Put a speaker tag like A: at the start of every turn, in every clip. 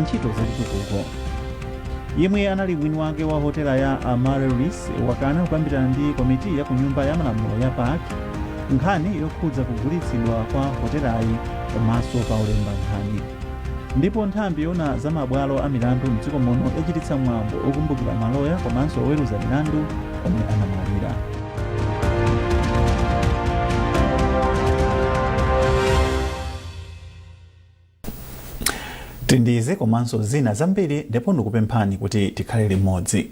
A: Ntchito zachitukuko. Yemwe anali mwini wake wa hotela ya Amaryllis wakana kukambirana ndi komiti ya ku Nyumba ya Malamulo ya PAC nkhani yokhudza kugulitsidwa kwa hotelayi pamaso pa olemba nkhani. Ndipo nthambi yoona za mabwalo a milandu mdziko muno yachititsa mwambo okumbukira maloya komanso oweruza milandu omwe anamwalira. Tili ndi izi komanso zina zambiri, ndipo ndikupemphani kuti tikhale limodzi.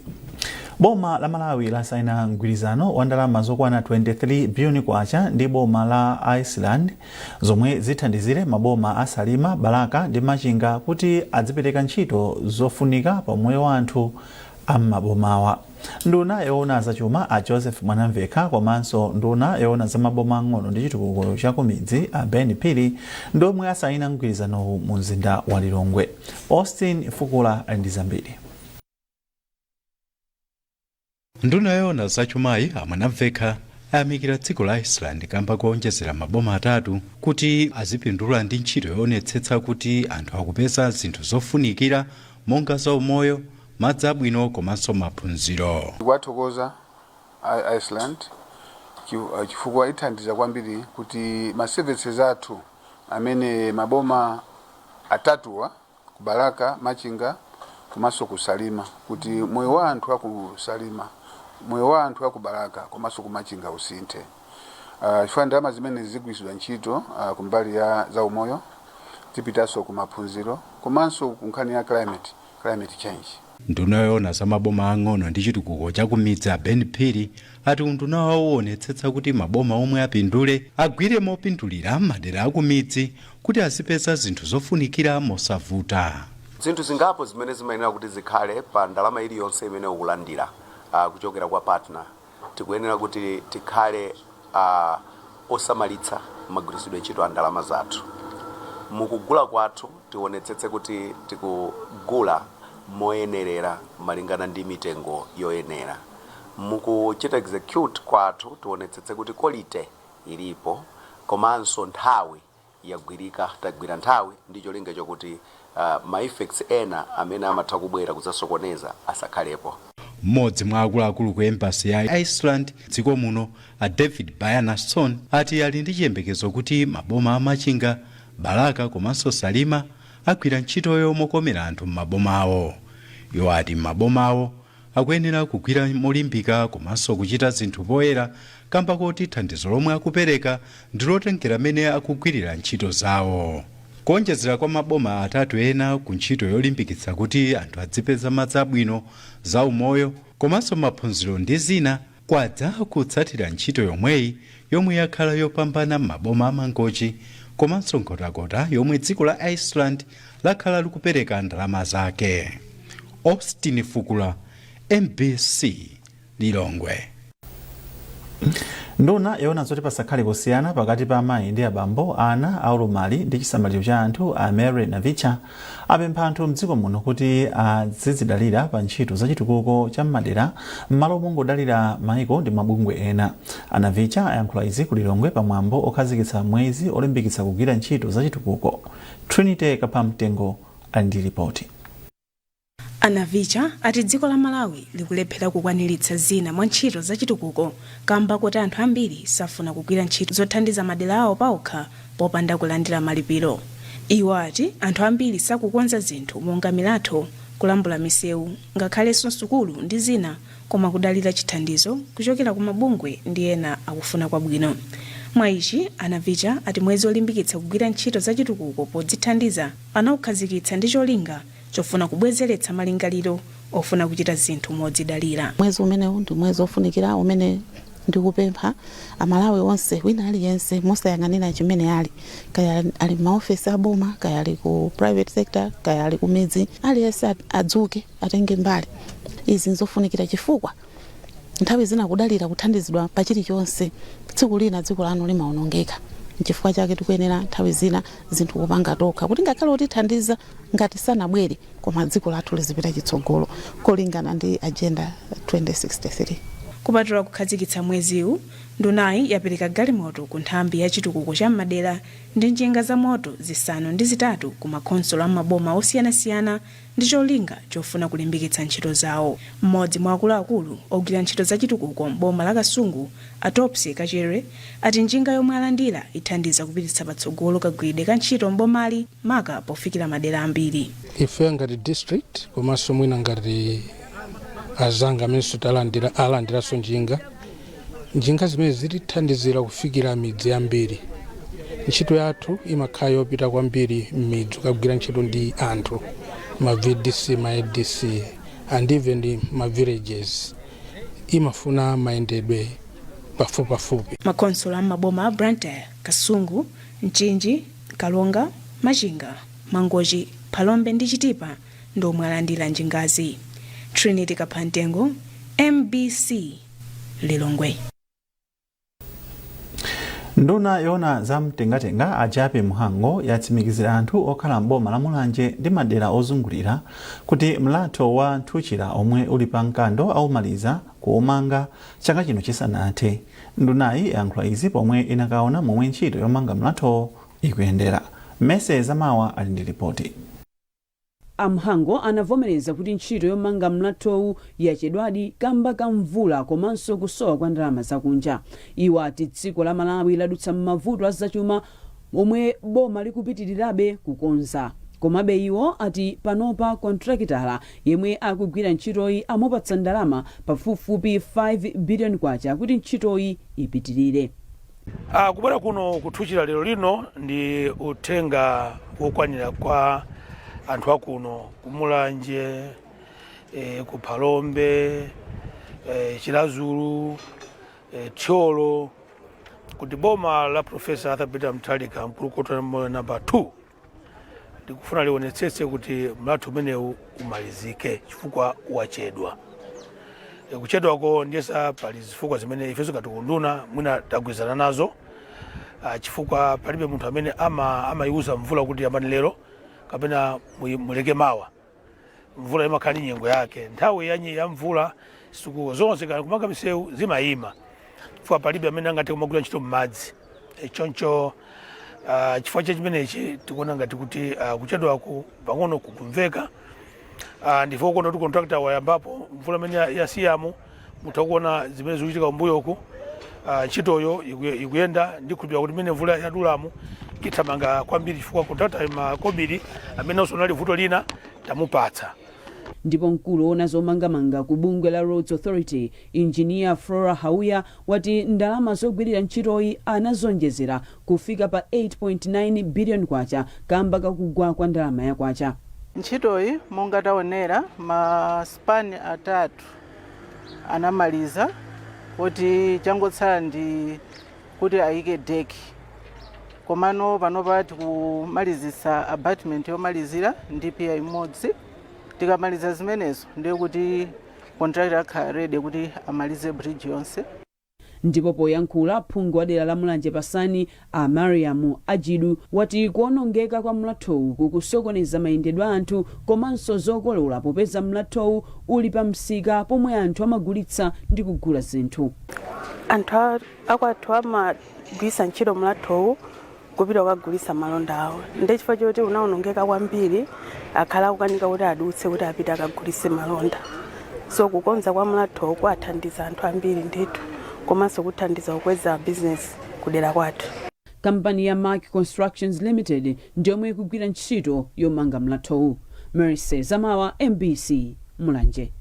A: Boma la Malawi lasaina mgwirizano wa ndalama zokwana 23 biliyoni kwacha ndi boma la Iceland zomwe zithandizire maboma a Salima, Balaka ndi Machinga kuti adzipereka ntchito zofunika pa umoyo wa anthu a m'mabomawa. Nduna yoona zachuma a Joseph Mwanamvekha komanso nduna yoona za maboma ang'ono ndi chitukuko cha kumidzi a Ben Phiri ndi omwe asayina mgwirizanowu mu mzinda wa Lilongwe. Austin Fukula ali ndi zambiri.
B: Nduna yoona zachumayi a Mwanamvekha ayamikira dziko la Iceland kamba kuonjezera maboma atatu kuti azipindula ndi ntchito yoonetsetsa kuti anthu akupeza zinthu zofunikira monga zaumoyo, madzi abwino komanso maphunziro.
C: Ndikuwathokoza Iceland chifukwa ithandiza kwambiri kuti ma services athu amene maboma atatuwa, ku Balaka, Machinga komanso ku Salima, kuti moyo wa anthu aku Salima, moyo wa anthu aku Balaka komanso ku Machinga usinthe, chifukwa ndalama zimene zigwiritsidwa ntchito kumbali ya zaumoyo, zipitanso ku maphunziro komanso ku nkhani ya climate change.
B: Nduna yoona za maboma ang'ono ndi chitukuko cha kumidzi a Ben Phiri ati unduna wawo uonetsetsa kuti maboma omwe apindule agwire mopindulira madera akumidzi kuti azipeza zinthu zofunikira mosavuta.
D: Zinthu zingapo zimene zimayenera kuti zikhale pa ndalama iliyonse imene ukulandira kuchokera kwa partner: tikuyenera kuti tikhale osamalitsa magwiritsidwe ntchito a ndalama zathu. Mukugula kwathu, tionetsetse kuti tikugula moyenerera malingana ndi mitengo yoyenera. Mukuchita execute kwathu, tionetsetse kuti quality ilipo komanso nthawi yagwirika, tagwira nthawi ndi cholinga chokuti ma effects ena amene amatha kubwera kudzasokoneza asakhalepo.
B: Mmodzi mwa akuluakulu ku embassy ya Iceland dziko muno a David Bjarnason ati ali ndi chiyembekezo kuti maboma a Machinga, Balaka komanso Salima agwira ntchitoyo mokomera anthu m'maboma awo. Iwo ati m'maboma awo akuyenera kugwira molimbika komanso kuchita zinthu poyera kamba koti thandizo lomwe akupereka ndi lotengera mmene akugwirira ntchito zawo. Kuonjezera kwa maboma atatu ena ku ntchito yolimbikitsa kuti anthu adzipeza madzi abwino, zaumoyo komanso maphunziro ndi zina kwadza kutsatira ntchito yomweyi yomwe yakhala yopambana m'maboma a Mangochi komanso Nkhotakota yomwe dziko la Iceland lakhala likupereka ndalama zake. Austin Fukula, MBC, Lilongwe.
A: Nduna yoona zoti pasakhale kusiyana pakati pa amayi ndi abambo, ana aulumali ndi chisamaliro cha anthu a Mary Navicha apempha anthu mdziko muno kuti azidzidalira pa ntchito zachitukuko cha m'madera m'malo mongodalira maiko ndi mabungwe ena. A Navicha ayankhula izi ku Lilongwe pamwambo okhazikitsa mwezi olimbikitsa kugwira ntchito zachitukuko. Trinity Kaphamtengo ali ndi ripoti.
E: A Navicha ati dziko la Malawi likulephera kukwaniritsa zina mwa ntchito zachitukuko kamba koti anthu ambiri safuna kugwira ntchito zothandiza madera awo paokha popanda kulandira malipiro. Iwo ati anthu ambiri sakukonza zinthu monga milatho, kulambula misewu, ngakhalenso sukulu ndi zina, koma kudalira chithandizo kuchokera ku mabungwe ndi ena akufuna kwabwino. Mwa ichi, a Navicha ati mwezi olimbikitsa kugwira ntchito zachitukuko podzithandiza anaukhazikitsa ndi cholinga chofuna kubwezeretsa malingaliro ofuna kuchita zinthu modzidalira.
F: Mwezi umenewu ndi mwezi ofunikira umene ndikupempha Amalawi onse, wina aliyense mosayang'anira chimene ali, kaya ali maofesi aboma, kaya ali ku private sector, kaya ali ku midzi, aliyense adzuke, atenge mbali. Izi nzofunikira chifukwa nthawi zina kudalira kuthandizidwa pa chilichonse, tsiku lina dziko lanu limaonongeka. Nchifukwa chake tikuyenera nthawi zina zinthu kupanga tokha kuti ngakhale otithandiza ngati sanabwere, koma dziko lathu lizipita chitsogolo kolingana ndi Agenda 2063.
E: Kupatula kukhazikitsa mweziwu, ndunayi yapereka galimoto ku nthambi ya chitukuko cha madera ndi njinga za moto 8 ku makhonsolo a maboma osiyanasiyana ndi cholinga chofuna kulimbikitsa ntchito zawo. Mmodzi mwa akuluakulu ogwira ntchito za chitukuko m'boma la Kasungu, a Topsy Kachere, ati njinga yomwe alandira ithandiza kupititsa patsogolo kagwiridwe ka ntchito m'bomali, maka pofikira madera ambiri.
G: Ife ngati district komanso mwina ngati azanga amenenso talandira, alandiranso njinga, njinga zimene zitithandizira kufikira midzi yambiri. Ntchito yathu imakhala yopita kwambiri m'midzi, kukagwira ntchito ndi anthu, ma VDC, ma ADC and even ma villages, imafuna mayendedwe pafupipafupi.
E: Makhonsolo a maboma a Blantyre, Kasungu, Mchinji, Karonga, Machinga, Mangochi, Phalombe ndi Chitipa ndi omwe alandira njingazi. Trinity Kaphantengo, MBC, Lilongwe.
A: Nduna yoona za mtengatenga, a Jappie Mhango, yatsimikizira anthu okhala m'boma la Mulanje ndi madera ozungulira kuti mlatho wa Nthuchira omwe uli pa Mkando aumaliza kuumanga chaka chino chisanathe. Ndunayi yayankhula izi pomwe inakaona momwe ntchito yomanga mlathowo ikuyendera. Mese Zamawa ali ndi ripoti.
H: A Mhango anavomereza kuti ntchito yomanga mlathowu yachedwadi kamba ka mvula komanso kusowa kwa ndalama zakunja. Iwo ati dziko la Malawi ladutsa m'mavuto azachuma omwe boma likupitirirabe kukonza. Komabe iwo ati panopa kontrakitala yemwe akugwira ntchitoyi amupatsa ndalama pafupifupi 5 billion kwacha kuti ntchitoyi ipitirire.
I: Kubwera kuno kuthuchira lero lino ndi uthenga wokwanira kwa anthu akuno kumulanje, ku Phalombe, Chiradzulu, Thyolo, kuti boma la Professor Arthur Peter Mutharika, mkulukuta namba 2, likufuna lionetsetse kuti mlatho umenewu umalizike chifukwa wachedwa. Kuchedwako ndiyesa pali zifukwa zimene ifenso ngati kunduna mwina tagwirizana nazo, chifukwa palibe munthu amene amayiuza mvula kuti yambani lero kapena muleke mawa. Mvula imakhala ndi nyengo yake. Nthawi ya mvula zitukuko zonse kana kumanga misewu zimayima chifukwa palibe amene angathe kumagwira ntchito m'madzi. Choncho chifukwa cha chimenechi tikuona ngati kuti kuchedwaku pang'ono kukumveka. Ndife kuona kuti contractor wayambapo mvula imene yasiyamu, mutha kuona zimene zikuchitika kumbuyoku. Ntchitoyo ikuyenda. Ndikhulupirira kuti imene mvula yadulamu ithamanga kwambiri chifukwa contractor makobiri amenenso unali vuto lina tamupatsa.
H: Ndipo mkulu woona zomangamanga ku bungwe la Roads Authority, Engineer Flora Hauya, wati ndalama zogwirira ntchitoyi anazonjezera kufika pa 8.9 billion kwacha kamba kakugwa kwa ndalama ya kwacha.
J: Ntchitoyi, monga taonera, ma span atatu anamaliza, kuti changotsala ndi kuti ayike deck. Komano panopa tikumalizitsa abutment yomalizira ndi pier imodzi. Tikamaliza zimenezo, ndiye kuti contractor akhala ready kuti amalize bridge yonse.
H: Ndipo poyankhula, phungu wa dera la Mulanje Pasani, a Mariamu Ajidu, wati kuonongeka kwa mlathowu kukusokoneza mayendedwe a anthu komanso zokolola, popeza mlathowu uli pa msika pomwe anthu amagulitsa ndi kugula zinthu.
K: Anthu akwathu amagwiritsa ntchito mlathowu kupita kukagulitsa malonda awo, ndi chifukwa choti unawonongeka kwambiri, akhala akukanika kuti adutse kuti apite akagulitse malonda. So kukonza kwa mlathowu kwathandiza anthu ambiri ndithu, komanso kuthandiza kukweza bizinesi kudera kwathu.
H: Kampani ya Mark Constructions Limited ndiyomwe ikugwira ntchito yomanga mlathowu. Mercy Zamawa, MBC, Mulanje.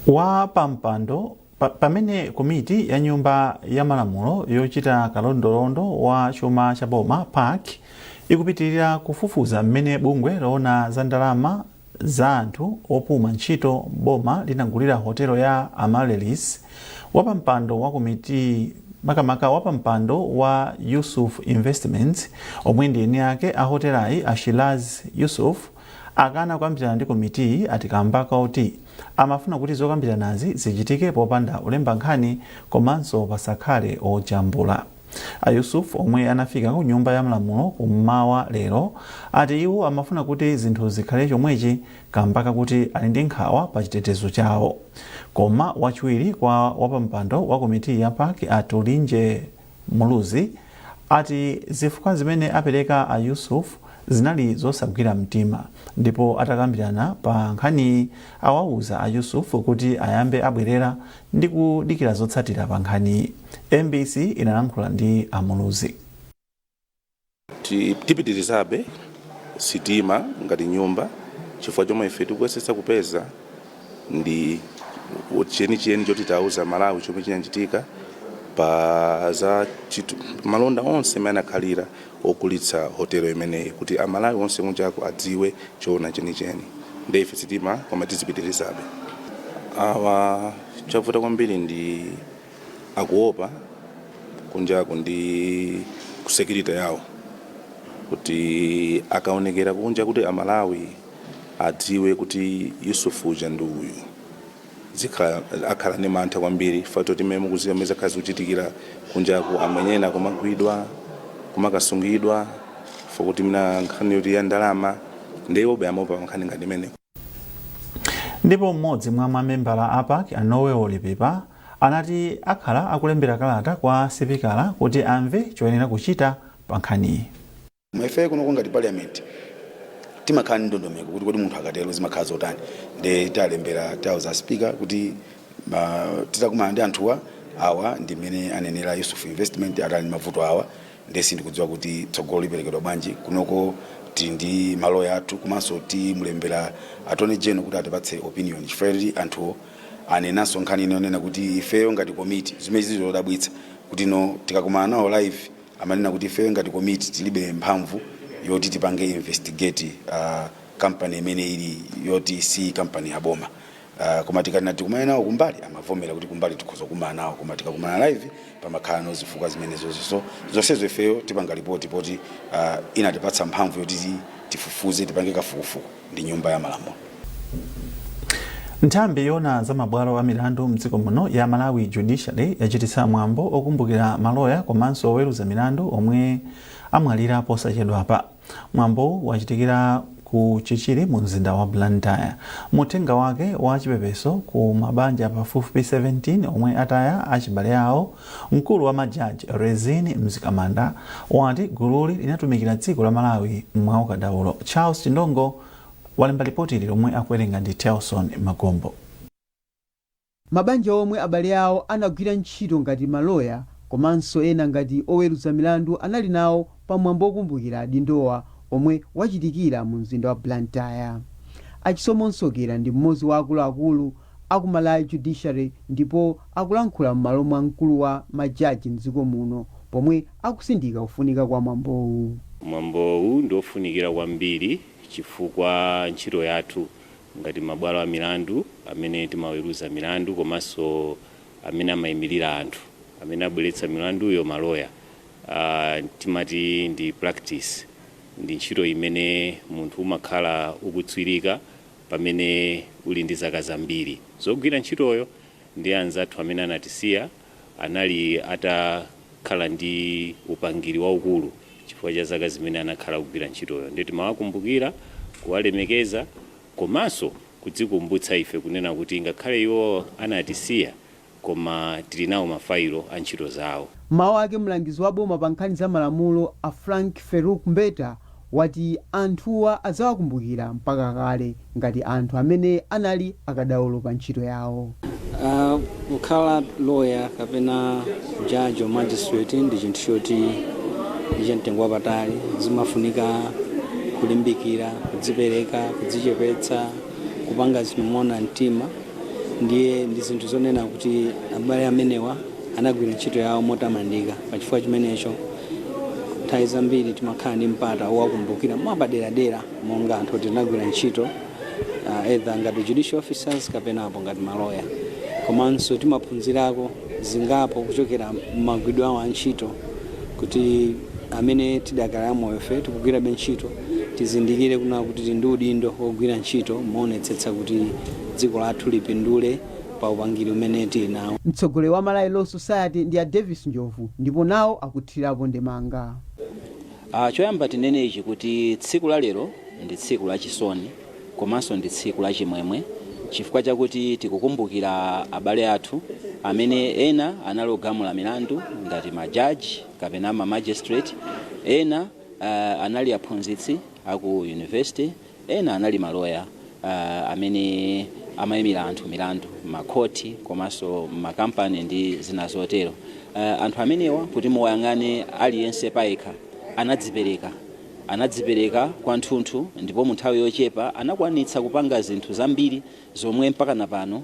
A: Wa pampando pamene komiti ya Nyumba ya Malamulo yochita kalondolondo wa chuma cha boma, PAC, ikupitirira kufufuza mmene bungwe loona za ndalama za anthu opuma ntchito boma linagulira hotelo ya Amaryllis, wapampando wa komiti, makamaka wapampando wa Yusuf Investments omwe ndi eni ake a hotelayi, a Shiraaz Yusuf, akana kukambirana ndi komitiyi, ati kamba kaoti amafuna kuti zokambiranazi zichitike popanda ulemba nkhani komanso pasakhale ojambula. A Yusuf, omwe anafika ku Nyumba ya Malamulo kummawa lero, ati iwo amafuna kuti zinthu zikhale chomwechi kamba kakuti ali ndi nkhawa pa chitetezo chawo. Koma wachiwiri kwa wapampando wa komiti ya PAC, a Tulinje Muluzi, ati zifukwa zimene apereka a Yusuf zinali zosagwira mtima, ndipo atakambirana pa nkhaniyi awauza a Yusuf kuti ayambe abwerera ndi kudikira zotsatira pa nkhaniyi. MBC inalankhula ndi amuluzi.
L: Tipitirizabe sitima ngati nyumba, chifukwa chomwe ife tikuyesetsa kupeza ndi chenicheni choti tauza Malawi chomwe chinachitika pa za malonda onse amene akhalira ogulitsa hotelo imeneyi, kuti Amalawi onse kunjako adziwe choona chenicheni. Ndi ife sitima, koma tizipitirizabe. Awa chavuta kwambiri ndi akuopa kunjako ndi ku security yawo, kuti akaonekera kunja kuti Amalawi adziwe kuti Yusuf uja ndi uyu, zikhala akhala ndi mantha kwambiri. Fato timene mukuziwa mmene zakhala zikuchitikira kunjaku, amwenyena kumagwidwa, kumakasungidwa fokuti mina nkhani yoti ya ndalama, ndiye amaopa nkhani ngati imene.
A: Ndipo mmodzi mwa mamembala a PAC, a Noel Lipipa, anati akhala akulembera kalata kwa sipikala kuti amve choyenera kuchita pa nkhaniyi.
M: Ife kuno ngati parliament timakhala ndi ndondomeko kuti kodi munthu akatero zimakhala zotani. Ndi talembera, tauza speaker kuti titakumana ndi anthuwa awa, ndi mmene anenera Yusuf Investment atali ndi mavuto awa, ndi sindikudziwa kuti tsogolo liperekedwa bwanji. Kunoko tili ndi maloya athu, komanso timulembera Attorney General kuti atipatse opinion, chifukwa kuti anthuwo anenanso nkhani inonena kuti ifeyo ngati komiti, zimene zili zodabwitsa kuti no tikakumana nawo live amanena kuti ifeyo ngati komiti tilibe mphamvu yoti tipange investigate company imene ili yoti si company ya boma. Koma tikanati tikumane nawo kumbali, amavomera kuti kumbali tikhoza kukumana nawo, koma tikakumana live pamakhala no zifukwa zimenezo. So zonsezo ifeyo tipanga ripoti poti inatipatsa mphamvu yoti tifufuze, tipange kafukufuku ndi Nyumba ya Malamulo.
A: Nthambi yoona za mabwalo a milandu mdziko muno ya Malawi Judiciary yachititsa mwambo okumbukira maloya komanso oweruza milandu omwe amwalira posachedwapa. Mwambo wachitikira ku Chichiri mu mzinda wa Blantyre. Muthenga wake wa chipepeso ku mabanja pafupifupi 17 omwe ataya achibale awo, mkulu wa majaji Rizine Mzikamanda wati gululi linatumikira dziko la Malawi mwaukadaulo. Charles Chindongo walemba ripoti ili lomwe akuwerenga ndi Telson Magombo.
N: Mabanja omwe abale awo anagwira ntchito ngati maloya komanso ena ngati oweruza milandu anali nawo pamwambo okumbukira adindowa omwe wachitikira mu mzinda wa Blantyre. Achisomo Nsokera ndi mmodzi wa akuluakulu aku Malawi Judiciary, ndipo akulankhula m'malo mwa mkulu wa majaji mdziko muno pomwe akusindika kufunika kwa mwambowu.
O: Mwambowu ndi ofunikira kwambiri chifukwa ntchito yathu ngati mabwalo a milandu, amene timaweruza milandu komanso amene amayimirira anthu amene abweretsa milanduyo, maloya, timati ndi practice, ndi ntchito imene munthu umakhala ukutswirika pamene uli ndi zaka zambiri zogwira ntchitoyo. Ndi anzathu amene anatisiya anali atakhala ndi upangiri waukulu chifukwa cha zaka zimene anakhala kugwira ntchitoyo, ndi timawakumbukira, kuwalemekeza komanso kudzikumbutsa ife kunena kuti ngakhale iwo anatisiya, koma tili nawo mafailo a ntchito zawo.
N: Mawu ake, mlangizi wa boma pa nkhani za malamulo a Frank Feruk Mbeta wati anthuwa adzawakumbukira mpaka kale ngati anthu amene anali akadaulo pa ntchito yawo.
P: Kukhala lawyer kapena judge or magistrate ndi chinthu choti ndi chamtengo wapatali. Zimafunika kulimbikira, kudzipereka, kudzichepetsa, kupanga zinthu moona mtima. Ndiye ndi zinthu zonena kuti abale amenewa anagwira ntchito yawo motamandika. Pachifukwa chimenecho nthawi zambiri timakhala ndi mpata wowakumbukira mwapaderadera monga anthu oti tinagwira ntchito either ngati judicial officers kapena apo ngati maloya, komanso timaphunzirako zingapo kuchokera mmagwidwe awo a ntchito, kuti amene tidakali amoyo fe tikugwirabe ntchito tizindikire kuna kuti tili ndi udindo wogwira ntchito moonetsetsa kuti dziko lathu lipindule. Pa upangiri umene tili nawo.
N: Mtsogoleri wa Malawi Law Society ndi a Davis Njovu, ndipo nawo akuthirapo ndemanga.
Q: Choyamba tinene ichi kuti tsiku la lero ndi tsiku lachisoni komanso ndi tsiku lachimwemwe, chifukwa chakuti tikukumbukira abale athu amene ena anali ogamula milandu ngati majaji kapena ma magistrate, ena anali aphunzitsi aku university, ena anali maloya amene amayimira anthu milandu makhoti komanso makampani ndi zina zotero. Anthu amenewa, kuti muwayang'ane aliyense payekha, anadzipereka kwathunthu, ndipo mu nthawi yochepa anakwanitsa kupanga zinthu zambiri zomwe mpaka na pano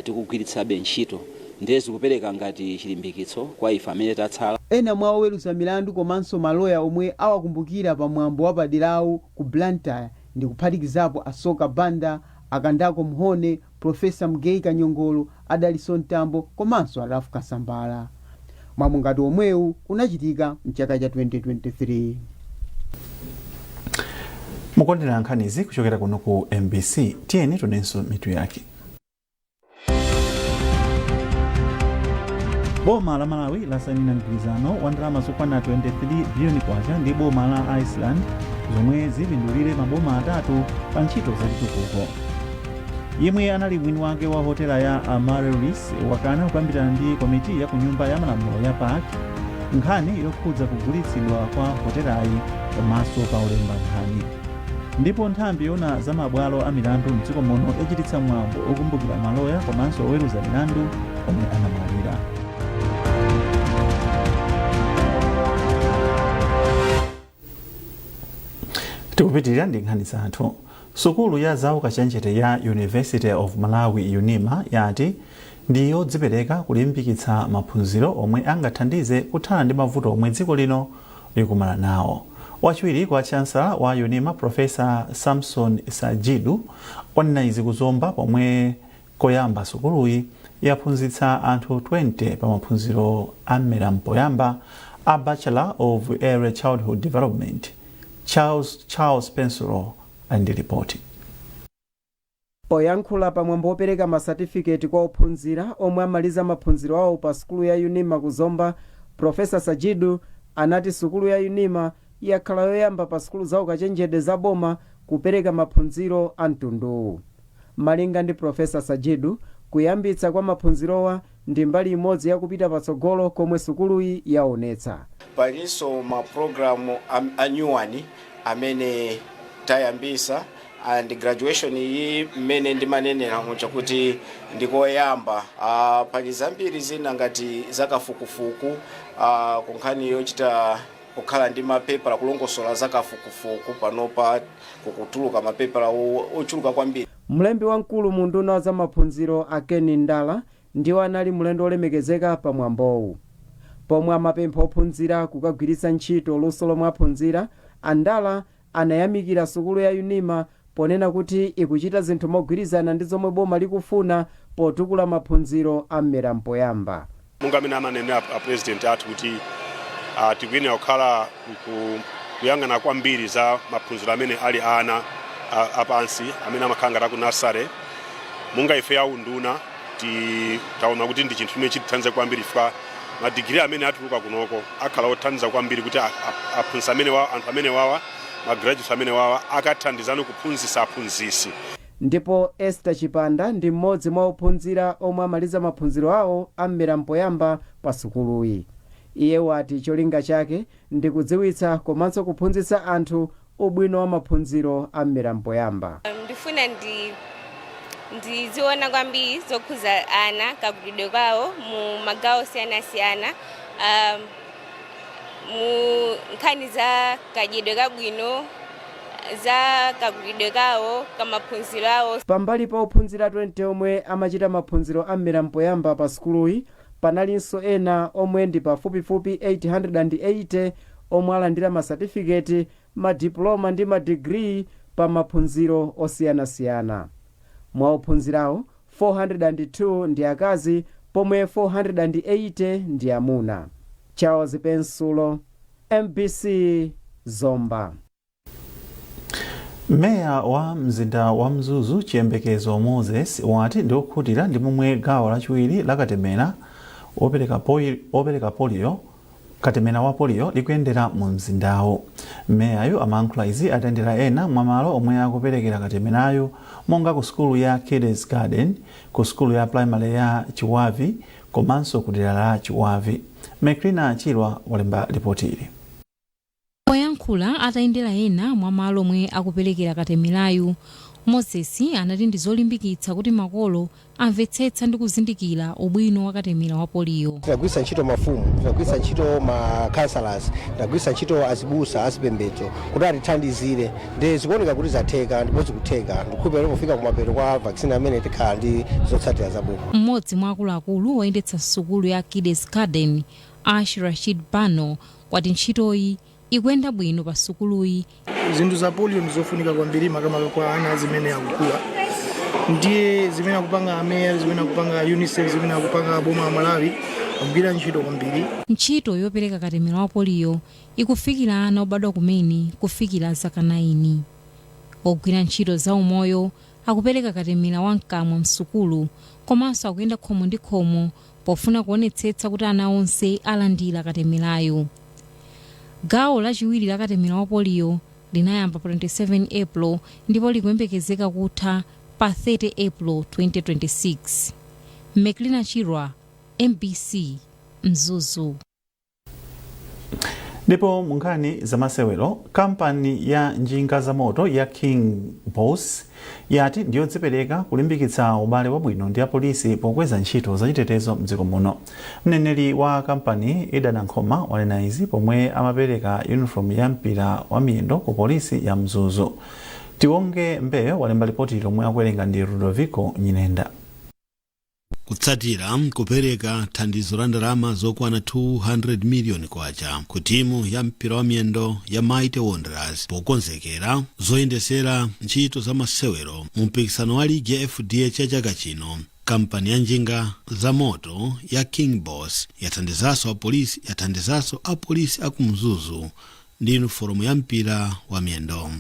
Q: tikugwiritsabe ntchito, ndiye zikupereka ngati chilimbikitso kwa ife amene tatsala.
N: Ena mwa oweruza milandu komanso maloya omwe awakumbukira pa mwambo wapaderawu ku Blantyre ndi kuphatikizapo Asoka Banda, Akandako Mhone, Profesa Mgeyi Kanyongolo, Adalison Mtambo komanso Arafu Kasambala. Mwambo ngati omwewu unachitika mchaka cha 2023.
A: Mukondera nkhanizi kuchokera kuno ku MBC. Tiyeni tionenso mitu yake. Boma la Malawi lasayinira mgwirizano wa ndalama zokwana 23 biliyoni kwacha ndi boma la Iceland, zomwe zipindulire maboma atatu pa ntchito zachitukuko. Yemwe anali mwini wake wa hotela ya Amaryllis wakana kukambirana ndi komiti ya ku Nyumba ya Malamulo ya PAC nkhani yokhudza kugulitsidwa kwa hotelayi pamaso pa olemba nkhani. Ndipo nthambi yoona za mabwalo a milandu mdziko muno yachititsa mwambo okumbukira maloya komanso oweruza milandu omwe anamwalira. Tikupitirira ndi nkhani zathu. Sukulu ya zaukachenjede ya University of Malawi, UNIMA, yati ndi yodzipereka kulimbikitsa maphunziro omwe angathandize kuthana ndi mavuto omwe dziko lino likumana nawo. Wachiwiri kwa chancellor wa UNIMA, Profesa Samson Sajidu, wanena izi kuzomba pomwe koyamba sukuluyi yaphunzitsa anthu 20 pa maphunziro a mmera mpoyamba a Bachelor of Early Childhood Development. Charles Pensulo ali ndi ripoti.
R: Poyankhula pamwambo wopereka masatifiketi kwa ophunzira omwe amaliza maphunziro awo pa sukulu ya UNIMA kuzomba, Profesa Sajidu anati sukulu ya UNIMA yakhala yoyamba pa sukulu za ukachenjede za boma kupereka maphunziro a mtunduwu. Malinga ndi Profesa Sajidu, kuyambitsa kwa maphunzirowa ndi mbali imodzi yakupita patsogolo komwe sukuluyi yaonetsa.
S: Palinso mapulogalamu anyuwani amene tayambisa, and graduation iyi mmene ndimanenera muja kuti ndikoyamba. Pali zambiri zina ngati zakafukufuku, kunkhani yochita kukhala ndi mapepala kulongosola zakafukufuku, panopa kukutuluka mapepala ochuluka kwambiri.
R: Mlembi wamkulu mu nduna wa zamaphunziro a Ken Ndala ndiwo anali mlendo olemekezeka pamwambowu. Pomwe amapempha ophunzira kukagwiritsa ntchito luso lomwe aphunzira, Andala anayamikira sukulu ya UNIMA ponena kuti ikuchita zinthu mogwirizana ndi zomwe boma likufuna potukula maphunziro a mmera mpoyamba.
T: Monga amene amanenera a president athu kuti tikuyenera kukhala kuyang'ana kwambiri za maphunziro amene ali ana apansi amene amakhala ngati aku nursery, monga ife ya unduna taona kuti ndi chinthu chimene chitithandiza kwambiri, chifukwa madigiri amene atuluka kunoko akhala othandiza kwambiri kuti aphunzitsi amene wa, anthu amene wawa, magraduates amene wawa, akathandizano kuphunzitsa aphunzitsi.
R: Ndipo Esther Chipanda ndi mmodzi mwa ophunzira omwe amaliza maphunziro awo a mmera mpoyamba pa sukuluyi. Iye wati cholinga chake ndi kudziwitsa komanso kuphunzitsa anthu ubwino wa maphunziro a mmera mpoyamba.
U: Ndifuna ndiziona kwambiri zokhuza ana, kakulidwe kwawo mu magawo osiyanasiyana, mu nkhani za kadyedwe kabwino, za kakulidwe kawo, kamaphunziro awo.
R: Pambali pa ophunzira 20 omwe amachita maphunziro a mmera mpoyamba pa sukuluyi, panalinso ena omwe ndi pafupifupi 880 omwe alandira masatifiketi, madiploma ndi madigiri pa maphunziro osiyanasiyana. Mwa ophunzirawo, 402 ndi akazi pomwe 480 ndi amuna. Charles Pensulo, MBC, Zomba.
A: Meya wa mzinda wa Mzuzu, Chiyembekezo Moses, wati ndi okhutira ndi momwe gawo lachiwiri la katemera opereka polio, katemera wa polio, likuyendera mu mzindawo. Meyayo amayankhula izi atayendera ena mwa malo omwe akuperekera katemerayo, monga ku sukulu ya Kiddes Garden, ku sukulu ya primary ya Chiwavi komanso ku dera la Chiwavi. Mekrina Chilwa walemba ripoti ili.
C: Poyankhula atayendera ena mwa malo omwe akuperekera katemerayu, Moses anati ndi zolimbikitsa kuti makolo amvetsetsa ndi kuzindikira ubwino wa katemera wa poliyo.
V: Tinagwiritsa ntchito mafumu, tinagwiritsa ntchito ma councillors, tinagwiritsa ntchito azibusa azipembedzo kuti atithandizire, ndi zikuoneka kuti zatheka ndipo zikutheka. Ndikhulupirira pofika kumapeto kwa vaccine amene tikhala ndi zotsatira zabwino.
C: Mmodzi mwa akuluakulu oyendetsa sukulu ya Kiddes Garden, Ash Rashid Bano, wati ntchitoyi ikuyenda bwino pa sukuluyi.
W: Zinthu za polio ndizofunika kwambiri, makamaka kwa ana zimene akukula. Ndiye zimene akupanga ameya, zimene akupanga UNICEF, zimene akupanga boma la Malawi, akugwira ntchito kwambiri.
C: Ntchito yopereka katemera wa poliyo ikufikira ana obadwa kumene kufikira zaka 9. Ogwira ntchito za umoyo akupereka katemera wamkamwa msukulu komanso akuyenda khomo ndi khomo pofuna kuonetsetsa kuti ana onse alandira katemerayo. Gawo lachiwiri la katemera wa poliyo linayamba pa 27 April ndipo likuyembekezeka kutha pa 30 April 2026. Meklina Chirwa, MBC, Mzuzu.
A: Ndipo mu nkhani zamasewero, kampani ya njinga za moto ya King Boss yati ndiyodzipereka kulimbikitsa ubale wabwino ndi apolisi pokweza ntchito zachitetezo mdziko muno. Mneneri wa kampani, Idana Nkhoma, wanena izi pomwe amapereka uniform ya mpira wa miyendo ku polisi ya Mzuzu. Tiwonge Mbeyo walemba ripoti lomwe akuwerenga ndi Ludovico Nyinenda.
X: Kutsatira kupereka thandizo la ndalama zokwana 200 miliyoni kwacha ku timu ya mpira wa miyendo ya Mighty Wanderers pokonzekera zoyendesera ntchito za masewero mu mpikisano wa ligi ya FDH ya chaka chino, kampani ya njinga za moto ya King Boss yathandizanso apolisi akumzuzu ndi yunifomu ya mpira wa miyendo.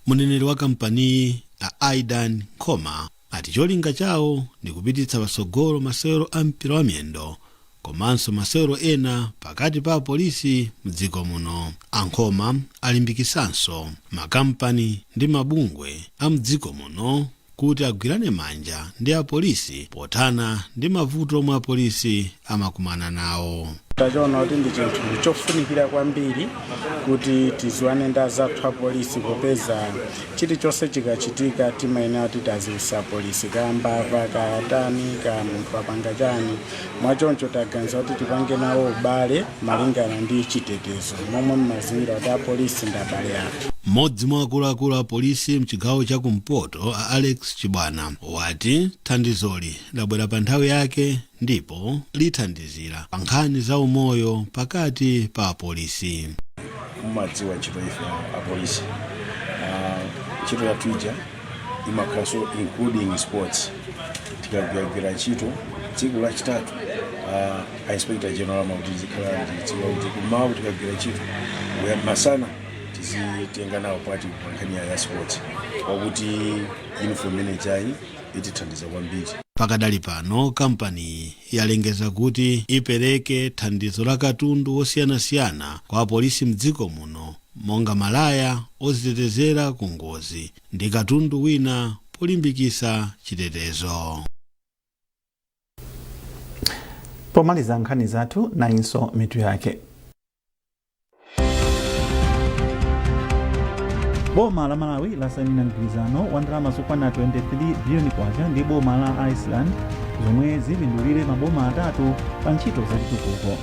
X: Mneneri wa kampaniyi, a Aidan Nkhoma, ati cholinga chawo ndi kupititsa patsogolo masewero a mpira wa miyendo komanso masewero ena pakati pa apolisi mdziko muno. Ankhoma alimbikisanso makampani ndi mabungwe a mdziko muno kuti agwirane manja ndi apolisi pothana ndi mavuto omwe apolisi amakumana nawo.
Y: Tachiona kuti ndi chinthu chofunikira kwambiri kuti tiziwane ndi azathu apolisi, popeza chilichonse chikachitika timayenera kuti taziwisa apolisi, kaya mbava, kaya tani, kaya munthu apanga chani. Mwachoncho taganiza kuti tipange nawo ubale malingana ndi chitetezo, momwe mmaziwira kuti apolisi ndi abale athu.
X: Mmodzi mwa akuluakulu a polisi mchigawo chakumpoto, a Alex Chibwana, wati thandizoli labwera pa nthawi yake ndipo lithandizira pa nkhani za umoyo pakati pa apolisi.
Z: Mumadziwa ntchito ife apolisi, ntchito yathu ija imakhalanso including sports. Tikagwiragwira ntchito tsiku lachitatu, a inspector general amakuti tizikhala ndi tsiku lakuti kumawa tikagwira ntchito masana tizitenga nawo part pa nkhani ya sports, wakuti uniform manager itithandiza kwambiri.
X: Pakadali pano kampaniyi yalengeza kuti ipereke thandizo la katundu osiyanasiyana kwa apolisi mdziko muno, monga malaya ozitetezera ku ngozi ndi katundu wina polimbikisa chitetezo.
A: Pomaliza nkhani zathu, nayinso mitu yake. Boma la Malawi lasainira mgwirizano wa ndalama zokwana 23 biliyoni kwacha ndi boma la Iceland zomwe zipindulire maboma atatu pa ntchito zachitukuko.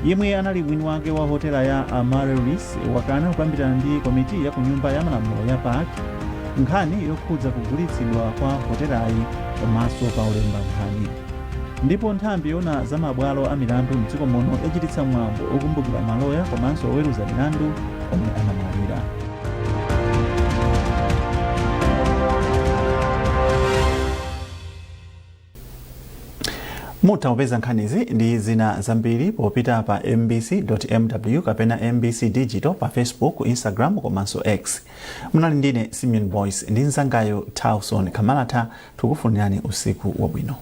A: Yemwe anali mwini wake wa hotela ya Amaryllis wakana kukambirana ndi komiti ya ku nyumba ya malamulo ya PAC nkhani yokhudza kugulitsidwa kwa hotelayi komanso pa ulemba nkhani. Ndipo nthambi yoona za mabwalo a milandu mdziko muno yachititsa mwambo okumbukira maloya komanso oweruza milandu omwe anamwalira. Mutha kupeza nkhanizi ndi zina zambiri popita pa mbc.mw kapena MBC Digital pa Facebook, Instagram komanso X. Munali ndine Simeon Boyce ndi mzangayo Tauson Kamalata. Tikufunirani usiku wabwino.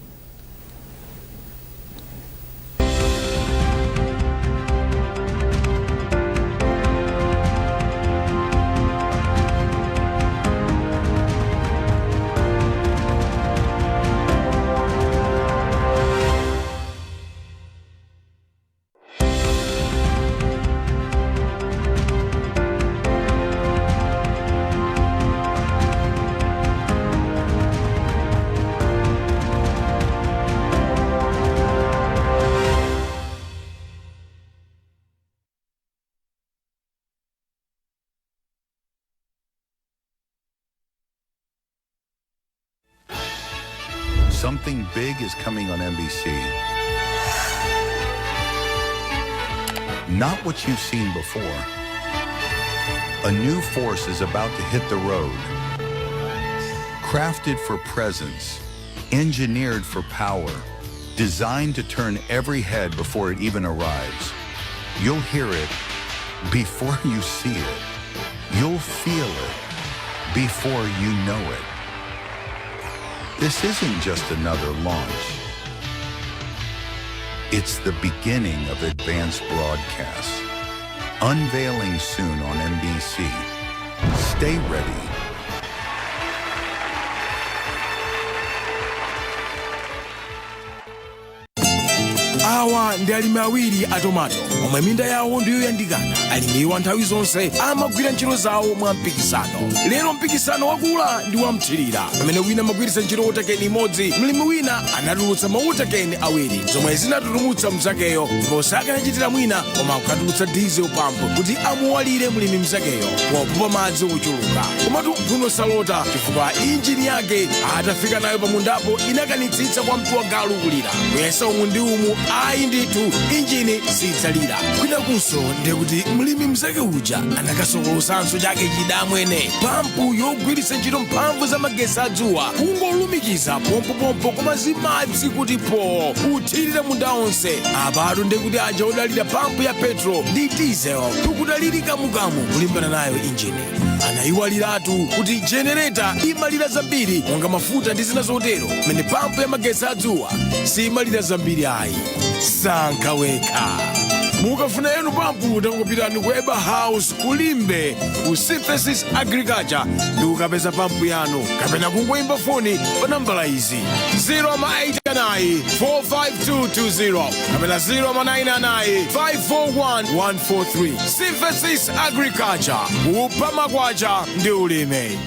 B: Something big is coming on MBC. Not what you've seen before. A new force is about to hit the road. Crafted for presence, engineered for power, designed to turn every head before it even arrives. You'll hear it before you see it. You'll feel it before you know it. This isn't just another launch. It's the beginning of advanced broadcasts. Unveiling soon on MBC. Stay ready.
D: Awa ndi alimi awiri a tomato omwe minda yawo ndiyoyandikana. Alimiwa nthawi zonse amagwira ntchito zawo mwa mpikisano. Lero mpikisano wakula ndi wamthirira. Pamene wina amagwiritsa ntchito water can imodzi, mlimi wina anatulutsa ma water can awiri, zomwe zinatulutsa mzakeyo, ndipo sakanachitira mwina koma kukatulutsa diesel pump kuti amuwalire mlimi mzakeyo popopa madzi ochuluka. Komatu mphuno salota, chifukwa injini yake atafika nayo pamundapo inakanitsitsa kwa mtu wa galu kulira, kuyesa umu ndi umu, ayi ndithu, injini sidzalira. Kwinakunso ndiye kuti mlimi mzake uja anakasokolosanso chake chidamwene, pampu yogwiritsa ntchito mphamvu za magetsi adzuwa, kungolumikiza pompopompo koma zimadzi kuti po uthirira munda onse. Apatu ndiye kuti aja odalira pampu ya petrol ndi diesel tikudaliri kamukamu kulimbana nayo injini. Anayiwaliratu kuti jenereta imalira zambiri monga mafuta ndi zina zotero, pamene pampu ya magetsi adzuwa simalira zambiri ayi. Sankha wekha. Mukafuna yenu pampu, tangopitani ku Eba House kulimbe ku Synthesis Agriculture ndi kukapeza pampu yanu, kapena kungoyimba foni pa nambala izi: 089 45220 kapena 099 541 143. Synthesis Agriculture, kupha makwacha ndi ulimi.